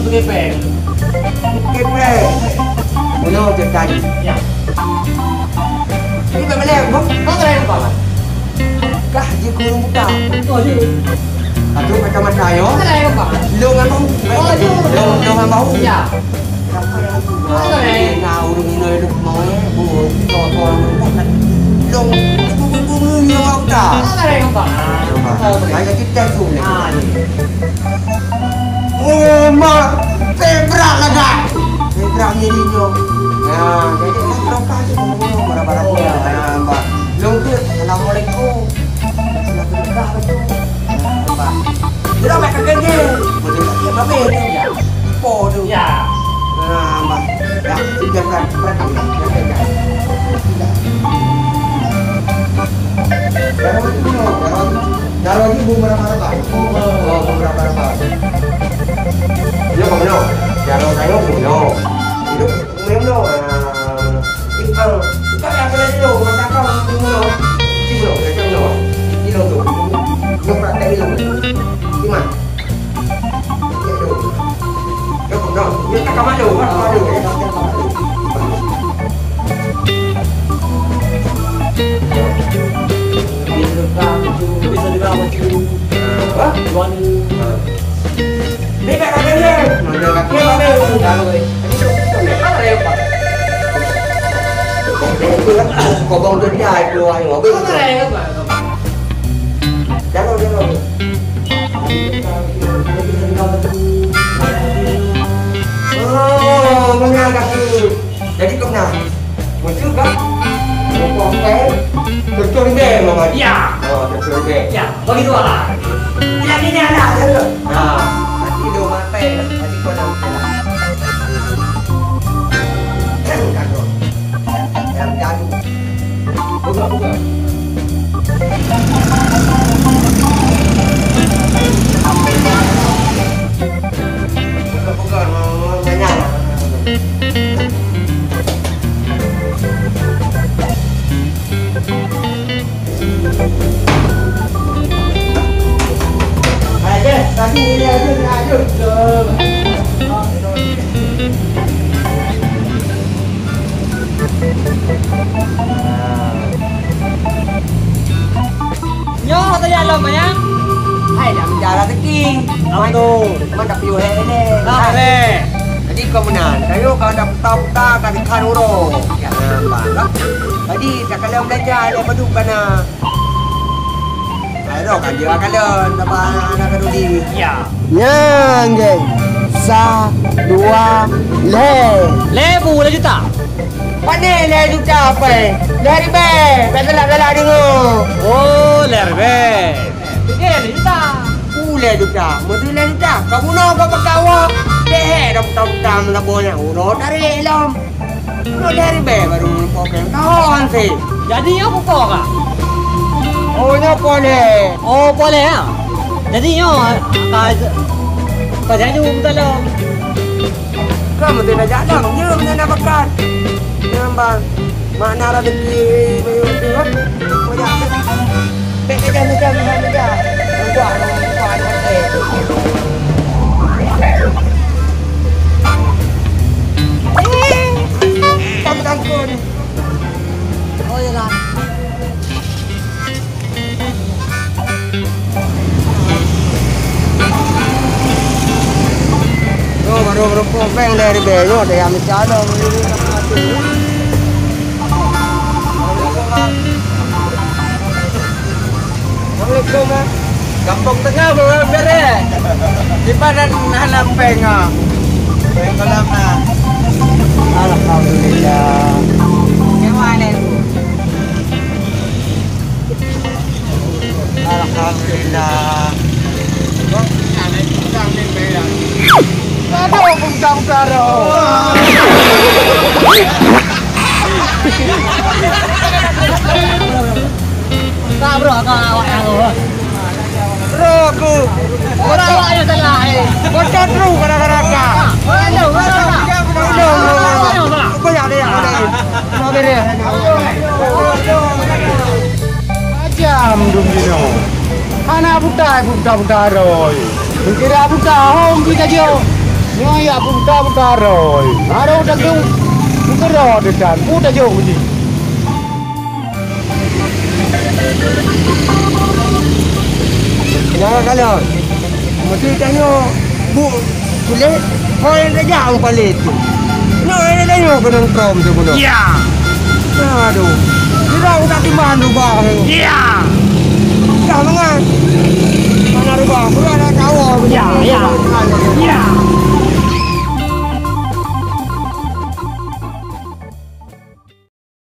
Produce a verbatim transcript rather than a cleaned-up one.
Kepeng. Kepeng. Meunoe cit tadi. Ya. Ini bak mana, Bang? Bang, lain, Bang. Kah jikeu ureueng buta. Oh, jih. Tapi kacamata, yo. Bang, lain, Bang. Long ngan bau. Oh, jih. Long, long ngan bau. Ya. Kenapa ya? Bang, lain. Nah, ureueng inoe hidup mau, eh, bu, to, to, long, bu, bu, bu, bu, long buta. Bang, lain, Bang. Bang, lain, kita tu. Ah, jih. Oh, mak, tebrak lagak. Tebrak nyeri nyoe. Nah, jadi kan lokal tu, oh, marah-marah pula. Nah, mbak. Long tu, assalamualaikum. Assalamualaikum tu. Nah, mbak. Dia dah makan kerja. Boleh tak dia babe tu? Ya. Po tu. Ya. Nah, mbak. Ya, tiga belas, berat tak? Berat tak? Darah tu, darah tu. Darah ni bu marah-marah. Oh, bu marah-marah. Nyoe kau nyoe. Darah saya bu nyoe. Hidup memang nyoe. Ah, bukan yang kena dulu, macam kau dulu. Sini dulu, macam dulu. Sini dulu. Nyoe praktek dulu. Sini. Kobong tu dia keluar ni, mobil. Jangan, jangan. Oh, mengalah tu. Jadi kau nak. Betul kan? Kau pakai. Betul deh, Mama. Ya. Oh, betul deh. Ya, bagi dua lah. Ya, ini anak saya. Nah, nanti lu makai lah. Nanti kau nak makai lah. Jangan kau. Jangan kau. Nyoe tajak lom, Mayang. Hai, nak mita rezeki. Apa tu? Mana piôh hai ni? Apa ni? Jadi kau meunan, kayu kau dah puta-puta ka dikhan uroe. Ya, nampak lah. Jadi, tak kala belajar, dia padu kana. Hai, roh kan dia kala, nampak anak kandung diri. Ya. Nyan, geng. Sa, dua, lhèe. Lhèe bu, lhèe juta. Pane lhèe juta apai? Lhèe ribèe. Bèk galak-galak deungö. Oh, lhèe ribèe. Lhèe juta. Uh, lhèe juta. Meuteu lhèe juta. Ka bunoe ka peukawa. Deh, dong tam-tam labo nyan. Uroe tarék lom. Uroe lhèe ribèe baru poh pèng. Tahon sih. Jadi nyoe pukok ka? Oh, nyoe poh lhèe. Oh, poh lhèe, ya? Jadi nyoe ka, ka jadi umta lom. Ka meuteuna jak lom, nyoe meuteuna bakat. Nyoe ban makna rezeki miyueb tu, kan? Banyak. Bèk keujah meujan, meujan, meujan. Nampak, nampak, nampak. Kamu tangkun. Oh, iyalah. Nyoe baru meureumpok péng dari bèe nyoe, dari Amerika ada. Assalamualaikum, Mak. Gampông Teungoh, Bro, bèrèh. Di mana hana péng, ah? Péng kolam, ah. Alhamdulillah. Nyawa, Nek. Alhamdulillah. Aduh, bungkang utara. Tak, bro, kau awak yang tu. Bro, aku. Bro, awak yang salah, eh. Bocor terus gara-gara kau. Aduh, bro. Aduh, bro. Apa yang dia? Mau beri. Macam dum dino. Hana buta, buta, buta roi. Mungkin dah buta, hong kita jo. Nyoe ya punta-punta roi. Harôh dagong meukeurot dekat. Pu tajok uji. Jangan kalah. Mesti tanya bu kulit. Kau yang tajak ang palit tu. Nyoe yang tanya kena trom tu kena. Ya. Aduh. Tidak usah timbang lubang. Ya. Dah mangan. Mana lubang? Pula ada kawa. Ya, ya. Ya.